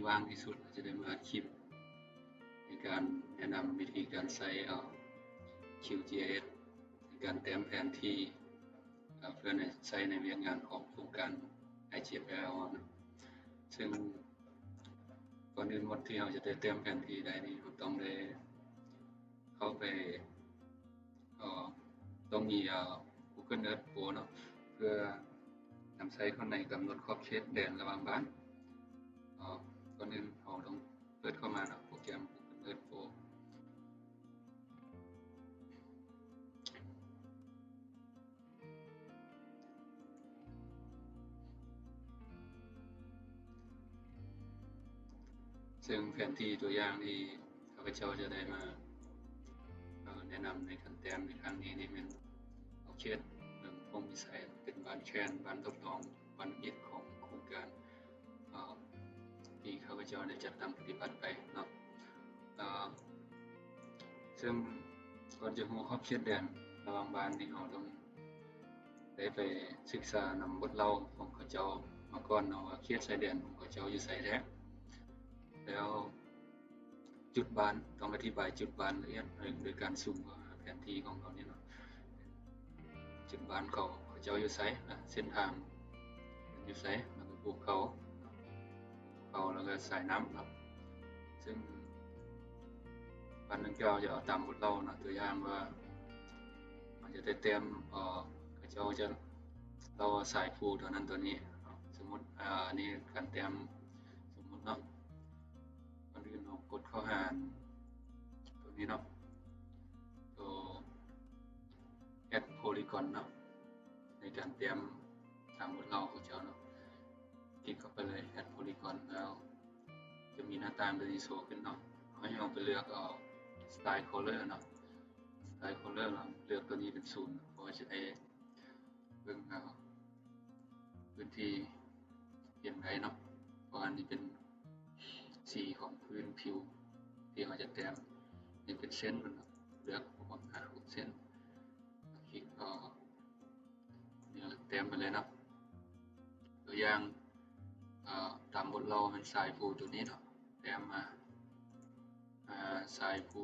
ວ່າງທີ່ສຸດ ເຮົາຈະໄດ້ມາອັດຄລິບໃນການແນະນຳວິທີການໃຊ້ ເອີ QGIS ໃນການແຕ້ມແຜນທີ່ ເອີ ເພື່ອໃຊ້ໃນວຽກງານຂອງໂຄງການ IGFL ເຮົານະ. ເຊິ່ງກ່ອນອື່ນໝົດທີ່ເຮົາຈະໄດ້ແຕ້ມແຜນທີ່ໄດ້ນີ້ ເຮົາຕ້ອງໄດ້ເຂົ້າໄປ ເອີ ຕ້ອງມີ ເອີ Google Earth Pro ເນາະ ເພື່ອນຳໃຊ້ເຂົ້າໃນກຳນົດຂອບເຂດແດນລະຫວ່າງບ້ານ. ເອີ ກ່ອນອື່ນເຮົາຕ້ອງເປີດເຂົ້າມາເນາະ ໂປຣແກຣມ Google Earth Pro. ເຊິ່ງແຜນທີ່ຕົວຢ່າງທີ່ຂ້າພະເຈົ້າຈະໄດ້ມາ ເອີ ແນະນຳໃນຂັ້ນແຕ້ມໃນຄັ້ງນີ້ນີ້ແມ່ນຂອບເຂດເມືອງພົມພິໄສ ເປັນບ້ານແຄນ ບ້ານທົດລອງ ບ້ານເອັດຂອງໂຄງການ ເອີ ທີ່ຂ້າພະເຈົ້າໄດ້ຈັດຕັ້ງປະຕິບັດໄປເນາະ. ເອີ ເຊິ່ງກ່ອນຈະຮູ້ຂອບເຂດແດນລະຫວ່າງບ້ານນີ້ ເຮົາຕ້ອງໄດ້ໄປສຶກສານຳບົດເລົ່າຂອງເຂົາເຈົ້າມາກ່ອນເນາະ ວ່າເຂດຊາຍແດນຂອງເຂົາເຈົ້າຢູ່ໃສແທ້ ແລ້ວຈຸດບ້ານ ຕ້ອງອະທິບາຍຈຸດບ້ານລະອຽດໂດຍການຊູມເຂົ້າຫາແຜນທີ່ຂອງເຂົານີ້ເນາະ. ຈຸດບ້ານເຂົາ ເຂົາເຈົ້າຢູ່ໃສ ແລະ ເສັ້ນທາງຢູ່ໃສ ແລ້ວກໍພູເຂົາ ເຂົາ ແລ້ວກໍສາຍນ້ຳເນາະ. ເຊິ່ງບ້ານດັ່ງກ່າວຈະເອົາຕາມບົດເລົ່າເນາະ ຕົວຢ່າງວ່າ ເຮົາຈະໄດ້ແຕ້ມ ເອີ ເຂົາເຈົ້າຈະເລົ່າວ່າສາຍພູຕົວນັ້ນຕົວນີ້ເນາະ. ສົມມຸດ ອາ ອັນນີ້ການແຕ້ມສົມມຸດເນາະ. ກ່ອນອື່ນເຮົາກົດເຂົ້າຫາຕົວນີ້ເນາະ ຕົວ add polygon ເນາະ ໃນການແຕ້ມຕາມບົດເລົ່າຂອງເຈົ້າເນາະ. ຄລິກເຂົ້າໄປເລີຍ add polygon ແລ້ວຈະມີໜ້າຕ່າງຕົວນີ້ໂຊຂຶ້ນເນາະ. ໃຫ້ເຮົາໄປເລືອກເອົາ style color ເນາະ style color ເນາະ ເລືອກຕົວນີ້ເປັນສູນ ເພາະວ່າຈະໄດ້ເບິ່ງເອົາພື້ນທີ່ເຫັນໄດ້ເນາະ ເພາະວ່ານີ້ເປັນ ສີຂອງພື້ນຜິວທີ່ເຮົາຈະແຕ້ມ ນີ້ເປັນເສັ້ນເນາະ ເລືອກປະມານຫ້າຫົກເສັ້ນ ຄລິກເອົາ ນີ້ແຕ້ມໄປເລີຍເນາະ. ຕົວຢ່າງ ເອີ ຕາມບົດເລົ່າແມ່ນສາຍພູຕົວນີ້ເນາະ ແຕ້ມມາ ອາ ສາຍພູ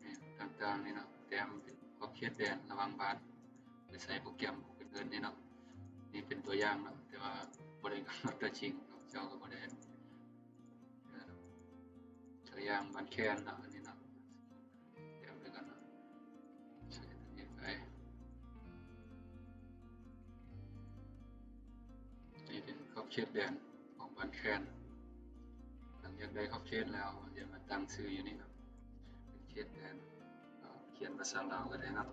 ນີ້ຕ່າງໆນີ້ເນາະ ແຕ້ມເປັນຂອບເຂດແດນລະຫວ່າງບ້ານ ໂດຍໃຊ້ໂປຣແກຣມ Google Earth ນີ້ເນາະ. ນີ້ເປັນຕົວຢ່າງເນາະ ແຕ່ວ່າບໍ່ໄດ້ກຳນົດຕົວຈິງເນາະ ເຈົ້າກໍບໍ່ໄດ້ເຮັດ. ຕົວຢ່າງບ້ານແຄນເນາະ ອັນນີ້ເນາະ ແຕ້ມໄປກ່ອນເນາະ ໃສ່ຕົວນີ້ໄປ. ນີ້ເປັນຂອບເຂດແດນຂອງບ້ານແຄນ. ຫຼັງຈາກໄດ້ຂອບເຂດແລ້ວ ເຮົາຈະມາຕັ້ງຊື່ຢູ່ນີ້ເນາະ ເປັນເຂດແດນ ເອີ ຂຽນພາສາລາວກໍໄດ້ເນາະ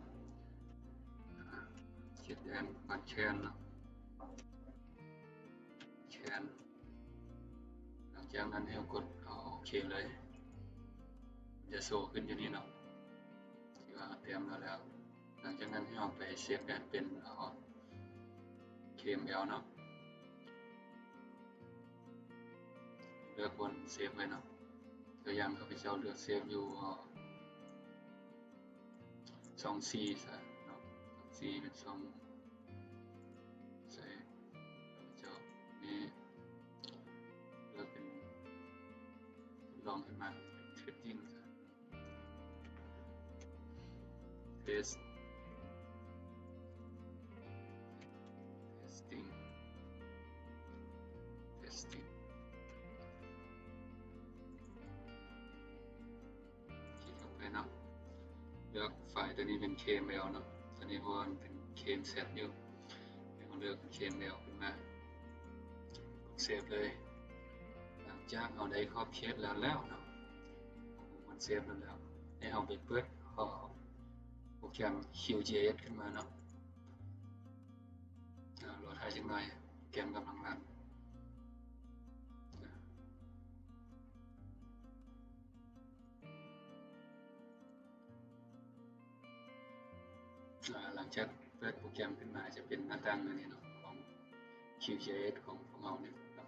ເຂດແດນບ້ານແຄນເນາະ ແຄນ. ຫຼັງຈາກນັ້ນໃຫ້ເຮົາກົດເອົາໂອເຄເລີຍ ມັນຈະໂຊຂຶ້ນຢູ່ນີ້ເນາະ ທີ່ວ່າເຮົາແຕ້ມມາແລ້ວ. ຫຼັງຈາກນັ້ນໃຫ້ເຮົາໄປເຊຟແອັດເປັນ ເອີ KML ເນາະ ເລືອກບ່ອນເຊຟໄວ້ເນາະ. ຕົວຢ່າງຂ້າພະເຈົ້າເລືອກເຊຟຢູ່ ເອີ ຊ່ອງສີ່ຊະເນາະ ຊ່ອງສີ່ເປັນຊ່ອງ ໃສ່ ເຈົ້ານີ້ ເລືອກເປັນ ລອງຂຶ້ນມາເປັນ Testing ຊະ Test Testing Testing ຄລິກເຂົ້າໄປເນາະ ເລືອກໄຟລ໌ຕົວນີ້ເປັນ KML ເນາະ ຕົວນີ້ເພາະວ່າມັນເປັນ KMZ ຢູ່ ໃຫ້ເຮົາເລືອກ KML ຂຶ້ນມາ ກົດເຊຟເລີຍ. ຫຼັງຈາກເຮົາໄດ້ຂອບເຂດແລ້ວແລ້ວເນາະ ມັນເຊຟແລ້ວແລ້ວ ໃຫ້ເຮົາໄປເປີດ ເອີ ໂປຣແກຣມ QGIS ຂຶ້ນມາເນາະ. ອາ ລໍຖ້າຈັກໜ້ອຍ ໂປຣແກຣມກຳລັງຣັນ. ອາ ອາ ຫຼັງຈາກເປີດໂປຣແກຣມຂຶ້ນມາ ຈະເປັນໜ້າຕ່າງອັນນີ້ເນາະ ຂອງ QGIS ຂອງພວກເຮົານີ້ເນາະ.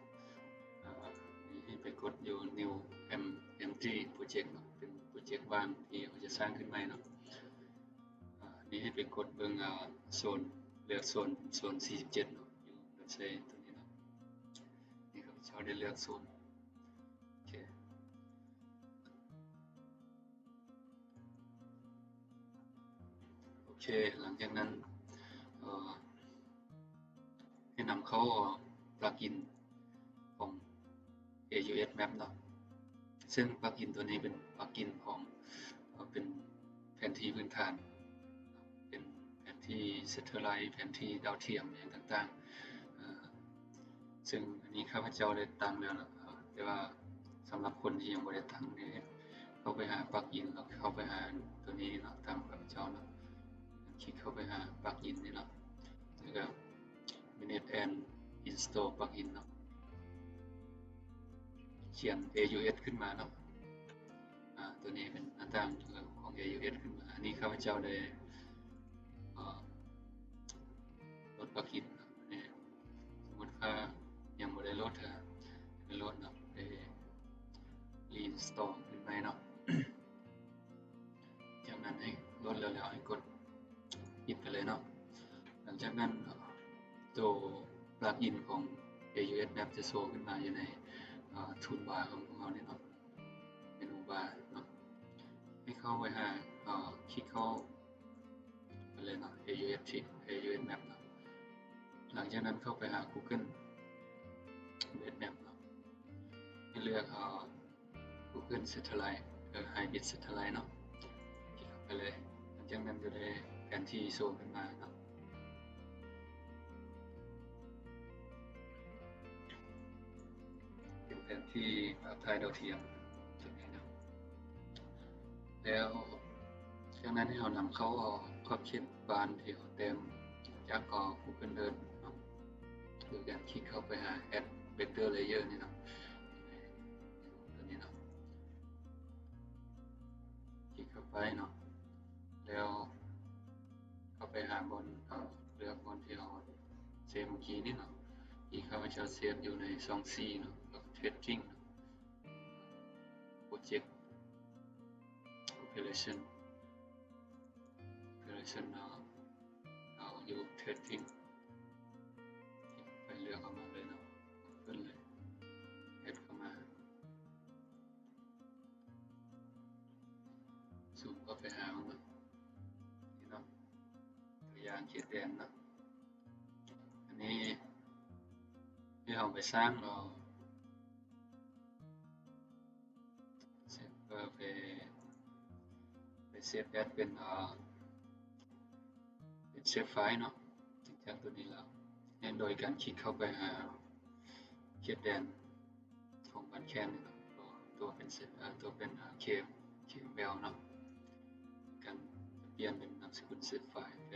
ອາ ນີ້ໃຫ້ໄປກົດຢູ່ New M- MG Project ເນາະ ເປັນໂປຣເຈັກວ່າງທີ່ເຮົາຈະສ້າງຂຶ້ນໃໝ່ເນາະ. ອາ ນີ້ໃຫ້ໄປກົດເບິ່ງ ອາ ໂຊນ ເລືອກໂຊນ ເປັນໂຊນສີ່ສິບເຈັດເນາະ ຢູ່ let's say ຕົວນີ້ເນາະ. ເຈົ້າໄດ້ເລືອກໂຊນ. ໂອເຄ ໂອເຄ ຫຼັງຈາກນັ້ນ ເອີ ໃຫ້ນຳເຂົ້າ plugin ຂອງ AUS Map ເນາະ ເຊິ່ງ plugin ຕົວນີ້ເປັນ plugin ຂອງ ເປັນແຜນທີ່ພື້ນຖານ ເປັນແຜນທີ່ satellite ແຜນທີ່ດາວທຽມຫຍັງຕ່າງໆ ເຊິ່ງອັນນີ້ຂ້າພະເຈົ້າໄດ້ຕັ້ງແລ້ວເນາະ ແຕ່ວ່າສຳລັບຄົນທີ່ຍັງບໍ່ໄດ້ຕັ້ງນີ້ ເຂົ້າໄປຫາ plugin ເນາະ ເຂົ້າໄປຫາຕົວນີ້ເນາະ ຕາມຂ້າພະເຈົ້າເນາະ ຄລິກເຂົ້າໄປຫາ plugin ນີ້ເນາະ ແລ້ວກໍ manage and install plugin ເນາະ ຂຽນ AUS ຂຶ້ນມາເນາະ. ອາ ຕົວນີ້ເປັນໜ້າຕ່າງຂອງ AUS ຂຶ້ນມາ. ອັນນີ້ຂ້າພະເຈົ້າໄດ້ ເອີ ໂຫຼດ plugin ເນາະ ນີ້ ສົມມຸດວ່າຍັງບໍ່ໄດ້ໂຫຼດເທື່ອ ໄດ້ໂຫຼດເນາະ ໄດ້ reinstall ຂຶ້ນໃໝ່ເນາະ. ຈາກນັ້ນໃຫ້ໂຫຼດແລ້ວ ແລ້ວໃຫ້ກົດປິດໄປເລີຍເນາະ. ຫຼັງຈາກນັ້ນ ໂຕ plugin ຂອງ AUS Map ຈະໂຊຂຶ້ນມາຢູ່ໃນ toolbar ຂອງພວກເຮົານີ້ເນາະ menu bar ເນາະ. ໃຫ້ເຂົ້າໄປຫາ ຄລິກເຂົ້າໄປເລີຍເນາະ AUS ທີ່ AUS Map ເນາະ. ຫຼັງຈາກນັ້ນເຂົ້າໄປຫາ Google Earth Map ເນາະ ໃຫ້ເລືອກ Google Satellite ເອີ Hybrid Satellite ເນາະ ຄລິກເຂົ້າໄປເລີຍ. ຫຼັງຈາກນັ້ນຈະໄດ້ແຜນທີ່ໂຊຂຶ້ນມາເນາະ ເປັນແຜນທີ່ພາບຖ່າຍດາວທຽມຕົວນີ້ເນາະ. ແລ້ວຈາກນັ້ນໃຫ້ເຮົານຳເຂົ້າຂອບເຂດບ້ານທີ່ເຮົາແຕ້ມຈາກ Google Earth ເນາະ ໂດຍການຄລິກເຂົ້າໄປຫາ Add Better Layer ນີ້ເນາະ ຕົວນີ້ເນາະ ຄລິກເຂົ້າໄປເນາະ ແລ້ວເຂົ້າໄປຫາບ່ອນ ເອີ ເລືອກບ່ອນທີ່ເຮົາເຊບເມື່ອກີ້ນີ້ເນາະ ທີ່ຂ້າພະເຈົ້າເຊບຢູ່ໃນຊ່ອງສີ່ເນາະ ແລ້ວກໍ Testing ເນາະ Project Operation Operation ເນາະ ເອົາຢູ່ Testing ໄປເລືອກເອົາມາເລີຍເນາະ ເປີດເລີຍ Add ເຂົ້າມາ ຊູມເຂົ້າໄປຫາມັນເນາະ ນີ້ເນາະ ຕົວຢ່າງເຂດແດນເນາະ. ອັນນີ້ທີ່ເຮົາໄປສ້າງເອົາ ເຊບ ເອີ ໄປ ໄປເຊບແອັດເປັນ ເອີ ເປັນເຊບໄຟລ໌ເນາະ ຈາກຕົວນີ້ແລ້ວ ແມ່ນໂດຍການຄລິກເຂົ້າໄປຫາເຂດແດນຂອງບ້ານແຄນນີ້ເນາະ ຕົວ ຕົວເປັນເຊບ ເອີ ຕົວເປັນ ເອີ ເຄມ ເຄມແບວເນາະ ການຈະປ່ຽນເປັນນາມສະກຸນເຊບໄຟລ໌ໄປ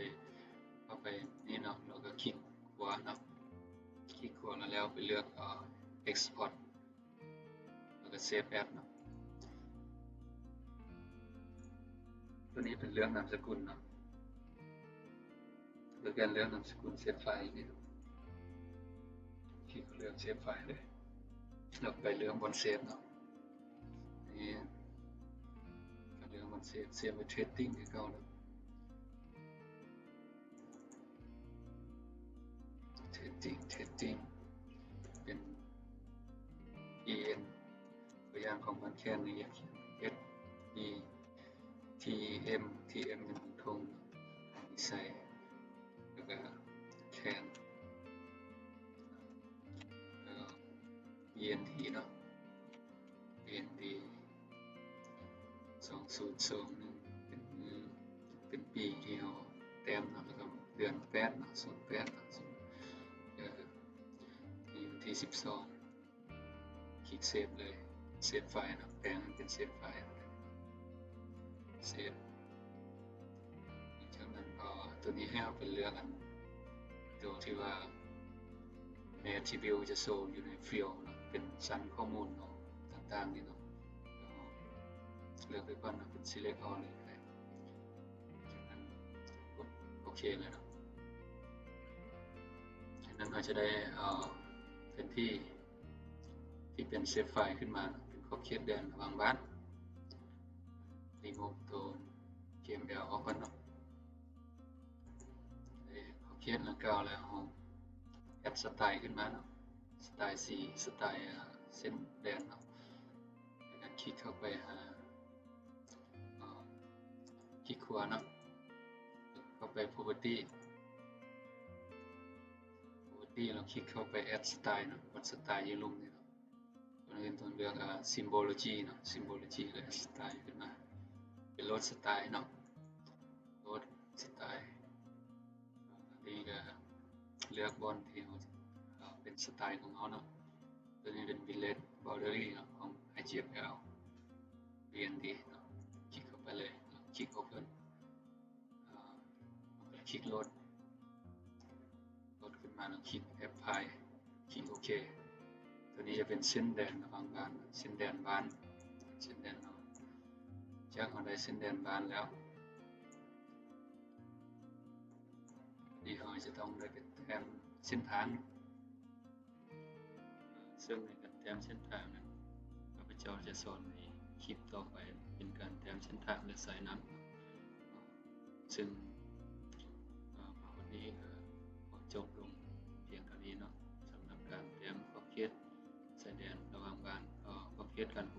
ເຂົ້າໄປນີ້ເນາະ ແລ້ວກໍຄລິກຂວາເນາະ ຄລິກຂວາແລ້ວ ແລ້ວໄປເລືອກ ເອີ Export ແລ້ວກໍ Save As ເນາະ. ຕົວນີ້ເປັນເລືອກນາມສະກຸນເນາະ ໂດຍການເລືອກນາມສະກຸນເຊບໄຟລ໌ນີ້ ຄລິກເລືອກເຊບໄຟລ໌ເລີຍ ແລ້ວໄປເລືອກບ່ອນເຊບເນາະ. ນີ້ ການເລືອກບ່ອນເຊບ ເຊບໄວ້ Testing ຄືເກົ່າເນາະ. Testing Testing ເປັນ EN ຕົວຢ່າງຂອງບ້ານແຄນນີ້ ຢາກຂຽນ S E T M T M ເປັນທົ່ງ ໃສ່ ແລ້ວກໍ Can ແລ້ວ ENT ເນາະ ENT ສອງສູນສອງໜຶ່ງ ເປັນມື້ ເປັນປີທີ່ເຮົາແຕ້ມເນາະ ແລ້ວກໍເດືອນແປດເນາະ ສູນແປດເນາະ ເອີ ນີ້ວັນທີສິບສອງ ຄລິກເຊບເລີຍ ເຊບໄຟລ໌ເນາະ ແປງໃຫ້ເປັນເຊບໄຟລ໌ ເຊບ. ຈາກນັ້ນກໍຕົວນີ້ໃຫ້ເຮົາໄປເລືອກອັນ ຕົວທີ່ວ່າ Attribute ຈະໂຊຢູ່ໃນ Field ເນາະ ເປັນຊັ້ນຂໍ້ມູນຂອງຕ່າງໆນີ້ເນາະ ເລືອກໄປກ່ອນເນາະ ເປັນ Select All ເລີຍກໍໄດ້. ຈາກນັ້ນກົດໂອເຄເລີຍເນາະ. ຈາກນັ້ນເຮົາຈະໄດ້ ເອີ ແຜນທີ່ ທີ່ເປັນເຊບໄຟລ໌ຂຶ້ນມາເນາະ ເປັນຂອບເຂດແດນລະຫວ່າງບ້ານ. Remove ຕົວ K M L ອອກກ່ອນເນາະ. ເອີ ຂອບເຂດດັ່ງກ່າວແລ້ວ ເຮົາ Add Style ຂຶ້ນມາເນາະ. ສະໄຕລ໌ສີ ສະໄຕລ໌ ເອີ ເສັ້ນແດນເນາະ ແລ້ວກໍຄລິກເຂົ້າໄປຫາ ເອີ ຄລິກຂວາເນາະ ເຂົ້າໄປ property property ແລ້ວຄລິກເຂົ້າໄປ add style ເນາະ add style ຢູ່ລຸ່ມນີ້ເນາະ ກ່ອນອື່ນຕ້ອງເລືອກ symbology ເນາະ symbology ແລ້ວ add style ຂຶ້ນມາ ເປັນ load style ເນາະ load style ອັນນີ້ກໍເລືອກບ່ອນທີ່ເຮົາເປັນສະໄຕລ໌ຂອງເຮົາເນາະ ຕົວນີ້ເປັນ Village Boundary ເນາະ ຂອງ IGFL BND ເນາະ ຄລິກເຂົ້າໄປເລີຍ ຄລິກ Open ເອີ ແລ້ວກໍຄລິກ Load Load ຂຶ້ນມາ ແລ້ວຄລິກ Apply ຄລິກໂອເຄ ຕົວນີ້ຈະເປັນເສັ້ນແດນລະຫວ່າງບ້ານ ເສັ້ນແດນບ້ານ ເສັ້ນແດນເຮົາ ຈາກເຮົາໄດ້ເສັ້ນແດນບ້ານແລ້ວ ນີ້ເຮົາຈະຕ້ອງໄດ້ໄປແຕ້ມເສັ້ນທາງ ເຊິ່ງໃນການແຕ້ມເສັ້ນທາງນັ້ນ ຂ້າພະເຈົ້າຈະສອນໃນຄລິບຕໍ່ໄປ ເປັນການແຕ້ມເສັ້ນທາງ ແລະ ສາຍນ້ຳ ເຊິ່ງ ເອີ ມາຮອດນີ້ກໍຂໍຈົບລົງພຽງເທົ່ານີ້ເນາະ ສຳລັບການແຕ້ມຂອບເຂດຊາຍແດນລະຫວ່າງບ້ານ ເອີ ຂອບເຂດການປົກ